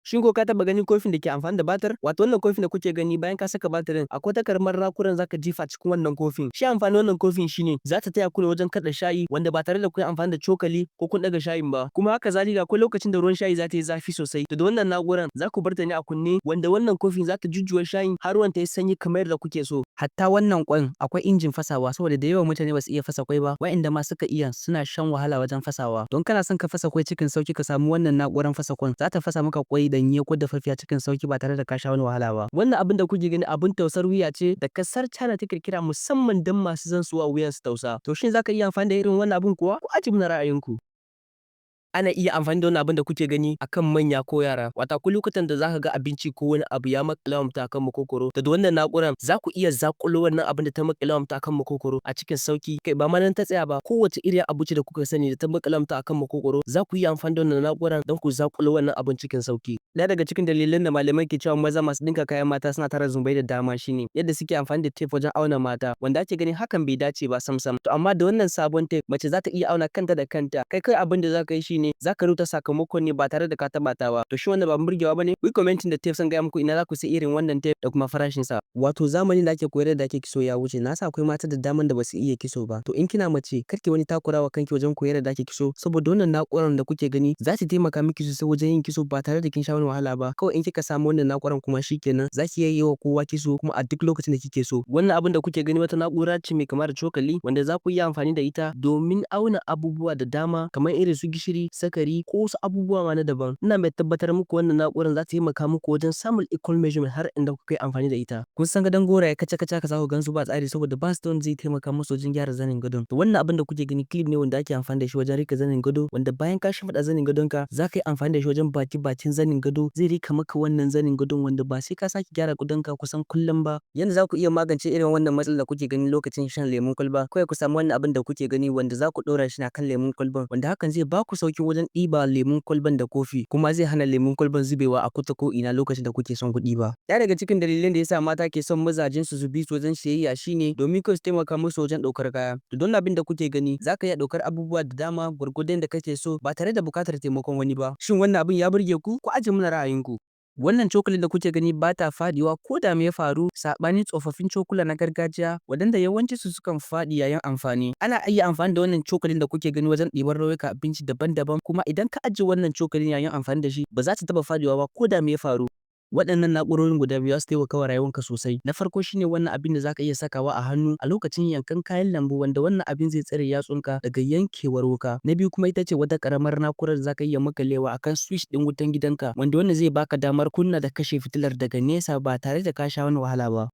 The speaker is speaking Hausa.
Shin ko ka taɓa ganin kofin da ke amfani da batir? Wato wannan kofin da kuke gani, bayan ka saka batirin, akwai wata karamar na'urar za ka jefa cikin wannan kofin. Shi amfanin wannan kofin shine za ta taya ku ne wajen kaɗa shayi wanda ba tare da kun yi amfani da cokali ko kun ɗaga shayin ba. Kuma haka zalika, akwai lokacin da ruwan shayi za ta yi zafi sosai. To, da wannan na'urar za ku bar ta ne a kunne, wanda wannan kofin za ta jujjuya shayin har ruwan ta yi sanyi kamar yadda kuke so. Hatta wannan kwan akwai injin fasawa, saboda da yawan mutane ba su iya fasa kwai ba, wa'inda ma suka iya suna shan wahala wajen fasawa. Don kana son ka fasa kwai cikin sauki, ka samu wannan na'urar fasa kwan, za ta fasa maka kwai danye ko dafaffiya cikin sauki ba tare da ka sha wani wahala ba. Wannan abin da kuke gani abin tausar wuya ce da kasar China ta kirkira musamman don masu son su wa wuyansu tausa. To, shin za ka iya amfani da irin wannan abin kuwa? Ku ajiye mana ra'ayinku. Ana iya amfani da wannan abin da kuke gani akan manya ko yara. Wato akwai lokutan da zaka ga abinci ko wani abu ya maƙale wa mutum akan maƙogwaro. Da wannan na'urar za ku iya zaƙulo wannan abin da ta maƙale wa mutum akan maƙogwaro a cikin sauki. Kai, ba ma nan ta tsaya ba, kowace iriyar abu ce da kuka sani da ta maƙale wa mutum akan maƙogwaro, za ku iya amfani da wannan na'urar don ku zaƙulo wannan abun cikin sauki. Ɗaya daga cikin dalilan da malamai ke cewa maza masu ɗinka kayan mata suna tara zunubai da dama shine yadda suke amfani da tape wajen auna mata, wanda ake ganin hakan bai dace ba sam sam. To, amma da wannan sabon tape, mace za ta iya auna kanta da kanta. Kai kawai abin da za ka yi shine za ka rubuta sakamakon ne ba tare da ka taɓa ta ba. To, shi wannan ba burgewa ba ne? Ku yi commenting da tape, zan gaya muku ina za ku sayi irin wannan tape da kuma farashin sa. Wato zamanin da ake koyar da ake kitso ya wuce. Na san akwai mata da daman da ba su iya kitso ba. To, in kina mace, kar ki wani takurawa kanki wajen koyar da ake kitso, saboda wannan na'urar da kuke gani za ta taimaka miki sosai wajen yin kitso ba tare da kin sha wani wahala ba. Kawai in kika samu wannan na'urar kuma, shikenan, za ki iya yi wa kowa kitso kuma a duk lokacin da kike so. Wannan abin da kuke gani wata na'ura ce mai kama da cokali wanda za ku iya amfani da ita domin auna abubuwa da dama kamar irin su gishiri, sukari ko wasu abubuwa ma na daban. Ina mai tabbatar muku wannan na'urar za ta taimaka muku wajen samun equal measurement har inda kuka yi amfani da ita. Kun san gadon goraye kaca-kaca haka za ku gansu ba tsari, saboda ba su da wanda zai taimaka musu wajen gyara zanin gadon. To, wannan abin da kuke gani clip ne wanda ake amfani da shi wajen riƙe zanin gado, wanda bayan ka shimfiɗa zanin gadonka, za ka yi amfani da shi wajen baki bakin zanin gado, zai rika maka wannan zanin gadon wanda ba sai ka sake gyara gadonka kusan kullum ba. Yanda za ku iya magance irin wannan matsalar da kuke gani lokacin shan lemon kwalba, kawai ku samu wannan abin da kuke gani wanda za ku ɗora shi a kan lemon kwalban, wanda hakan zai ba ku sauƙi wajen ɗiba lemon kwalban da kofi, kuma zai hana lemon kwalban zubewa a ko ta ko ina lokacin da kuke son ku ɗiba. Ɗaya daga cikin dalilan da yasa mata ke son mazajen su su bi su wajen siyayya shine domin kawai su taimaka musu wajen ɗaukar kaya. To, don abin da kuke gani, za ka iya ɗaukar abubuwa da dama gwargwadon da kake so ba tare da buƙatar taimakon wani ba. Shin wannan abin ya burge ku? Ku ajiye mana ra'ayinku. Wannan cokalin da kuke gani ba ta faɗiwa ko da me ya faru, saɓanin tsofaffin cokula na gargajiya waɗanda yawancinsu sukan faɗi yayin amfani. Ana iya amfani da wannan cokalin da kuke gani wajen ɗibar nau'ikan abinci daban-daban, kuma idan ka ajiye wannan cokalin yayin amfani da shi, ba za ta taɓa faɗiwa ba ko da me ya faru. Waɗannan na'urorin guda biyu za su taimaka wa rayuwanka sosai. Na farko shine wannan abin da za ka iya sakawa a hannu a lokacin yankan kayan lambu, wanda wannan abin zai tsare yatsunka daga yankewar wuka. Na biyu kuma ita ce wata ƙaramar na'urar da za ka iya maƙalewa a kan switch ɗin wutan gidanka, wanda wannan zai baka damar kunna da kashe fitilar daga nesa ba tare da ka sha wani wahala ba.